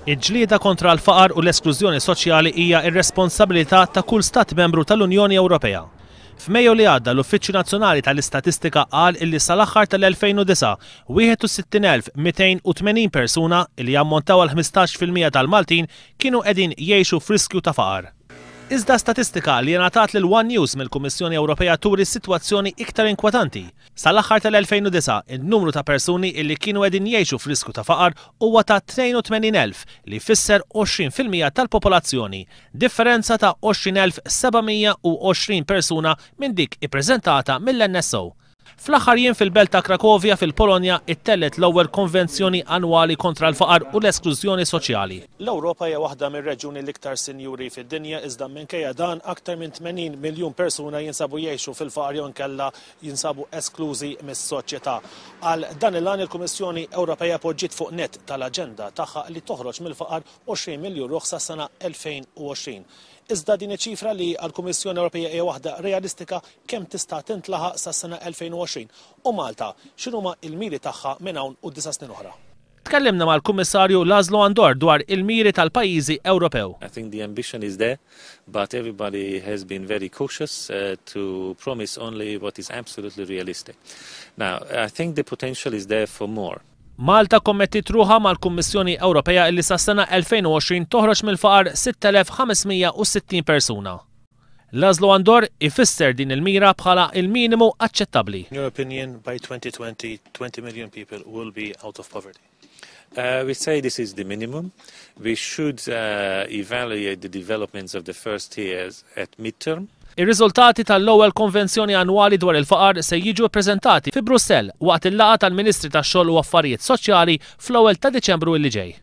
Il-ġlieda kontra l-faqar u l-esklużjoni soċjali hija r-responsabilità ta' kull stat membru tal-Unjoni Ewropea. F'Mejju li għadda l-Uffiċċju Nazzjonali tal-Istatistika qal illi sal-aħħar tal-2009, 61,280 persuna, illi jammontaw għal 15% tal-Maltin, kienu qegħdin jgħixu f'riskju ta' faqar. Iżda statistika li ngħatat lil One News mill-Kummissjoni Ewropea turi sitwazzjoni iktar inkwetanti. Sal-aħħar tal-2009, in-numru ta' persuni illi kienu qegħdin jgħixu f'riskju ta' faqar huwa ta' 82,000, li jfisser 20% tal-popolazzjoni, differenza ta' 20,720 persuna minn dik ippreżentata mill-NSO. Fl-aħħar jiem fil-belt ta' Krakovja fil-Polonja ittellgħet l-ewwel konvenzjoni annwali kontra l-faqar u l-esklużjoni soċjali. L-Ewropa hija waħda mir-reġjuni l-iktar sinjuri fid-dinja, iżda minkejja dan aktar minn 80 miljun persuna jinsabu jgħixu fil-faqar jew inkella jinsabu esklużi mis-soċjetà. Għal dan il-għan il-Kummissjoni Ewropea poġġiet fuq nett tal-aġenda tagħha li toħroġ mill-faqar 20 miljun ruħ sas-sena 2020. Iżda din iċ-ċifra, li għall-Kummissjoni Ewropea hija waħda realistika, kemm tista' tintlaħaq sas-sena 2020? U Malta, x'inhuma l-miri tagħha minn hawn u 9 snin oħra? Tkellimna mal-Kummissarju Laszlo Andor dwar il-miri tal-pajjiżi Ewropew. I think the ambition is there, but everybody has been very cautious to promise only what is absolutely realistic. Now, I think the potential is there for more. Malta kkommettiet ruħha mal-Kummissjoni Ewropea illi sas-sena 2020 toħroġ mill-faqar 6,560 persuna. Laszlo Andor ifisser din il-mira bħala il-minimu aċċettabbli. In your opinion, by 2020, 20 million people will be out of poverty? We say this is the minimum. We should evaluate the developments of the first years at midterm. Ir-riżultati tal-ewwel konvenzjoni annwali dwar il-faqar se jiġu ppreżentati fi Brussell waqt il-laqgħa tal-Ministri tax-Xogħol u Affarijiet Soċjali fl-1 ta' Diċembru li ġej.